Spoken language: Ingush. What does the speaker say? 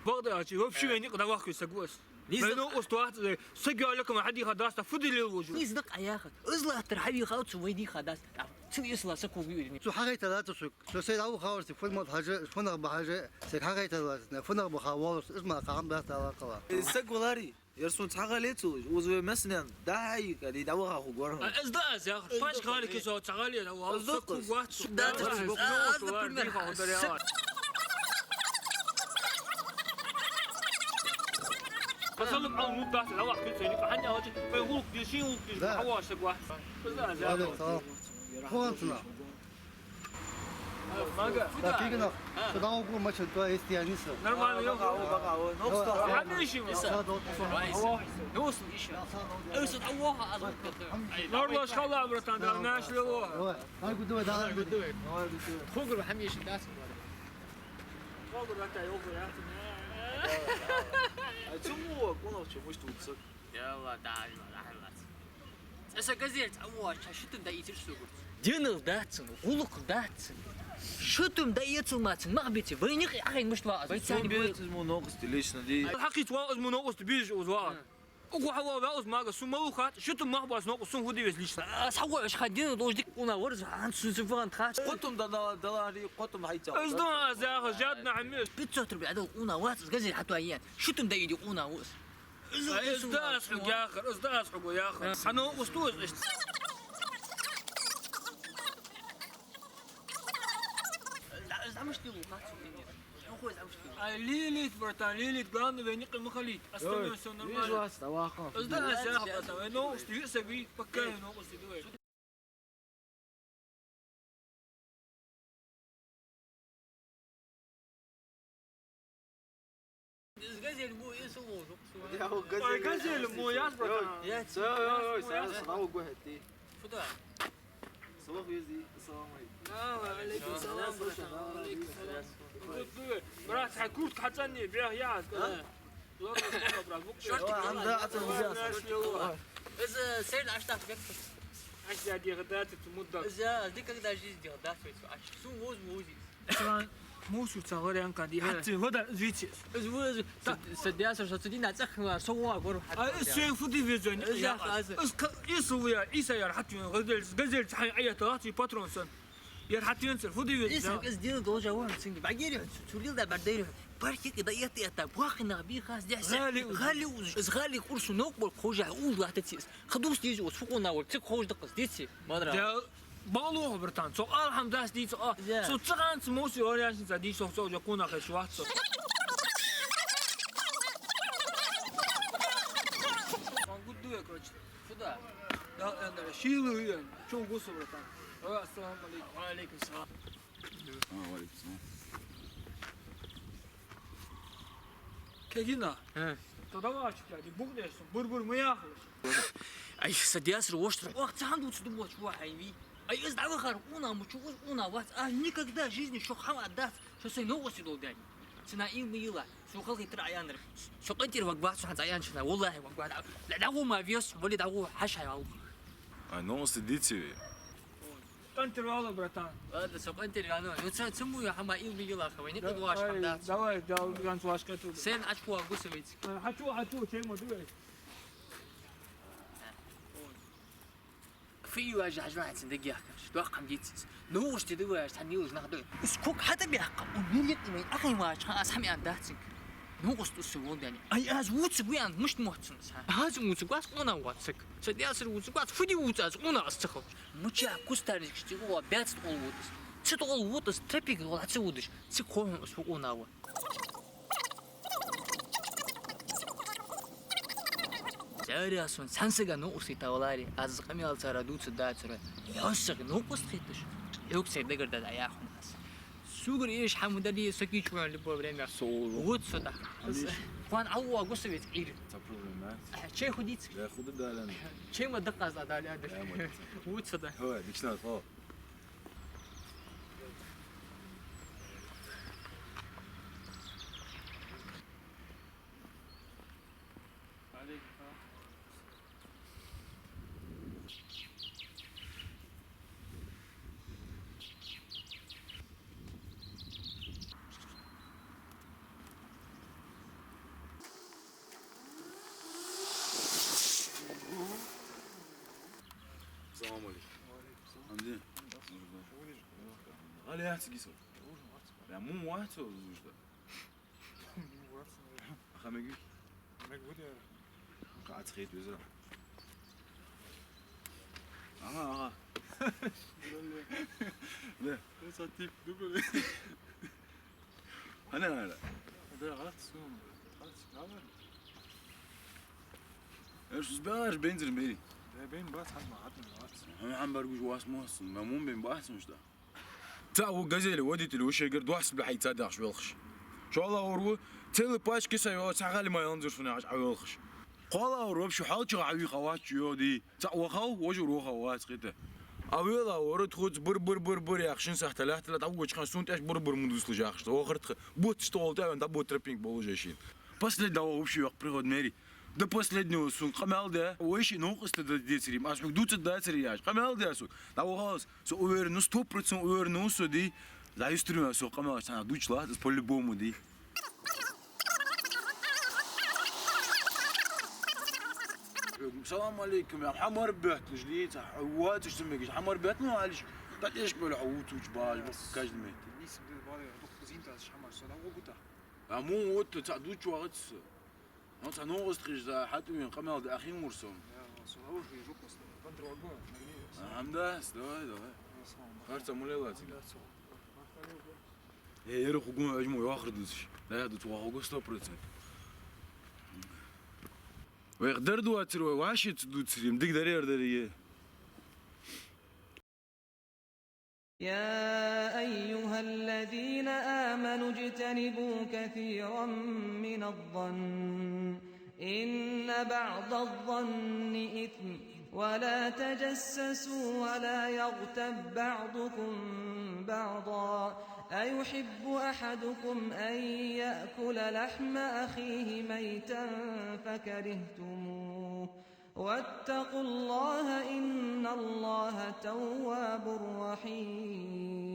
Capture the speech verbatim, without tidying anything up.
Бакъда аьлча, вообще вайна юкъе дӀавахка веза саг ва из. Вай новкъост вац из, саг йоаллакама хьадийха дац, фу де лела вожу? Из да-кх Ӏа яхар. Из латтар хьавийха цу вай дийха дац. Цу эсала саг хургья из. Цо хьагойтадац цо саг. Цо сайна дӀавахавар саг, фу мел хьажа, фуннагӀа ба хьажа, саг хьагойтадац, фуннагӀа ба хьавоалаш, из ма кхы хӀама дац, дӀалакхала. Из саг валаре, ер сона цхьа гӀале ца луш, укхаза вай массанена дӀа-хьа йийкъа, дий дӀаваха хургвар хьона. А, из да аз яхар. Пашка гӀале кхы со цхьа гӀале дӀавахав, из да-кх саг хургвац. Да, да, да, да, да, да, да. Масала, Ӏа мутта дац, дӀавахка веза цо юкъе, хӀана аьлча, вай гӀулакх де, ший гӀулакх де, хьавоагӀаш саг вац. Из да аз яхар. Валейкум салам. Хьо ванцна? Мага. Да, кигина. Что там у машин, то есть я не слышал. Нормально, йо. Бакъ ва, бакъ ва. Нокъост. Хьамеший ва? Са. Нокъост иша. Ай, са дӀавоха аз. Нордош хала, братан, да, наш лело. Давай. Давай, гудуй, давай, гудуй. Хогар хьамеший дац. Хогар дац, йо, гур яц. Ай, цу мо, кунах чу муш туцак. Ялла, да, да, да. Цкъа са газель цӀавоагӀаш, ши тумма дӀаийцар сога. Денал дац цун, гӀулакх дац цун. Ши тумма дӀаэцалма цун мах беций, вайна юкъе Ӏохайна мишта вагӀа из? Вай царна беций из мо новкъост лично, дий. Хьакхийца вагӀа из мо новкъост безаш из вагӀа. Укхо хьавоагӀа вагӀа из, Мага, сона малув хац, ши тумма мах боаца новкъост сона фу де веза лично. Аз хьавоагӀаш хьа денал долаш дика къуна вар из, хӀанз сона сифагӀан тхац. Кхо тумма дӀадала, дала хьари, кхо тумма хьайца. Из да аз яхар, жадный хӀама я из. Пятьсот рублей дала къуна вац из, газель хьатоаяьян. Ши тумма дӀаийде къуна ва из. Из да аз хьога яхар, из да аз хьога яхар. Хьа новкъост ва из иштта. Из дӀа мишта лу, хац хьона. Ай, лелийта, братан, лелийта, главное, вайна юкъе ма хилийта. Остальное всё нормально. Из да аз яхар, братан, вай новкъост виъ саг вий, пока вай новкъост ду вай. Из газель мо эсала ловзу. Ой, газель мо яц, братан. Яц. Ой, ой, ой, сара схьа гу хӀетти. Фу да? Салам вези, салам алейкум. Ва алейкум салам, братан, ва алейкум салам. Брат, хьа куртка хьацӀанне, бегӀ яц. Шорти ам да, ацан вези. Из, э, сер аштах бекхас. Аш да дегӀа дац цу мудда. Из, э, никогда в жизни дегӀа дац вай цу аш. Су воз вози. Ислам мусу цагъар янкъа ди. Хьатти вода вици. Из воз. Са дясар со цу дина цахла со ва гор хьатти. А из шей фу ди везен. Из я. Из ка-, из вуя, иса яр хьатти газель, газель цхьай аята лахти патрон сан. Яр хьатти венцер фу ди везен. Из, из дина должа вон синги. Багири, цу-, цулил да бардери. Паркике да ятта, ятта, бахина бихас дяса. ГӀали уз. ГӀали уз. Из гӀали курсу нокбол хожа уз латацис. Хадус дизи уз фукъуна вол, цик хож дакъас дици. Мадра. Да, балуха, братан, цо алхам дас дийца, а, я, цо цигӀанца муси оряшница дийца, цо уже куна хеш вац цо. Сон гуддуе, короче. Сюда. Да, да, да, шилу ен. Чун гусу, братан. О, ассаламу алейкум. Ва алейкум салам. А, ва алейкум салам. Кегина. Э. Тогда вачка, ди бугнеш, бур-бур мыяхуш. Ай, са дясар воштра. Ох, цан дуц думач, ва, ай, ви. Ай, из дӀавахар, уна мучу, уз уна вац. А никогда в жизни шо хама дац, шо сай новости дол дани. Цена им ма йила. Со халхи тра аянр. Со къантир вагвац, ханз аянчна. Валлахи, вагвац. Ла дагу ма вес, вали дагу хашай ал. Ай, новости дици ви. Къантир вала, братан. Ладно, со къантир вала. Ну, ца, цуму я хама им ма йила, хавай, не подваш хам дац. Давай, дал, ганц ваш кату. Сен ачку агу савиц. Хачу, хачу, чей ма дуй. Фу и важ хьажа вац, дагех каш. Дохкам дицис. Ну, уж ти дуваш, тан юж нах дуй. Ус кук хьата бяхка. У милит имей, ахай вач, ха, ас хам ян дацик. Ну, ус тус вон дани. Ай, аз вуц гуян, мушт мохцун, ха. Аз вуц гуас, уна вацик. Са дясар вуц гуас, фуди вуц аз, уна ас цахал. Муча кустарник шти гуа, бяц ол вутас. Цит ол вутас, тропик ол, аци вудыш. Цик хо ус уна ва. Царя сон, сансага нукъусти тавлари, аз къамел цара дуцу дацура. Хьоссаг нукъуст хиташ. Юк се дагар да яхун аз. Сугар иш хьамудали сакичуан любое время. Со. Вот сюда. Конечно. Кван алла гусавец ир. Ца проблема. А, чей худиц? Я худу далян. Чей ма дакъаз а далян. Я ма дакъаз. Вот сюда. Хо, лично, хо. Салам алейкум. Амди. Гали яц гисо. Прям мун вац о зужда. Аха меги. Мег буде. Кац хет безра. Ага, ага. Да. Эса тип дубл. Ана, ана. Да, гад сум. Гад сум. Эш узбаш бензин бери. Да бен бас хатма хатма бас. Хам хам баргуш вас мос. Ма мун бен бас мушта. Ца у газели водитель у шегер дос бла хай ца дахш велхш. Шола уру целый пачки са йо ца гали ма ялнзур суна аш а велхш. Кхола уру вообще халча ави хавач йо ди. Ца вахав, вожур вахав вац хита. А вела ворот хуц бур-бур-бур-бур яхшин сахта лахта лата вуч хан сунт эш бур-бур мудус лежахш. Вахарт х-, бут стол та да бут тропинг болу жешин. Последний дава вообще вах приход мери. До последнего сун къамал да. Вайши нух иста да децрим. Аш дуца дацри яш. Къамал да су. Да вахалс. Со уверен, ну, сто процентов уверен, ну, со ди. Да юстрина со къамал ша дуч ла, по-любому ди. Салам алейкум, я хамар бет, лиш ли, ца, ва, ца, что мегиш, хамар бет, ну, алиш, так еш, бля, а у туч баш, каждый мет. Мис бил бали, дух зинта, хамар, со, да, у гута. А му, вот, ца, дуч вагат, со. Ну, ца, ну, ост хиш, за, хату, вин, камел, да, ахин, мурсом. Я, со, да, уж, вижу, просто, контрагу, нагни, со. Амдас, давай, давай. Салам. Харца мулела, ца. Амдас, со. Э, ер хугун ажму яхар дус. Да, я дус вахугу сто процент. Вех дар дуацир вай, ваши ц дуцир, им диг дарер дарие. يا أيها الذين آمنوا اجتنبوا كثيرا من الظن إن بعض الظن إثم ولا تجسسوا ولا يغتب بعضكم بعضا أيحب أحدكم أن يأكل لحم أخيه ميتا فكرهتموه واتقوا الله إن الله تواب رحيم.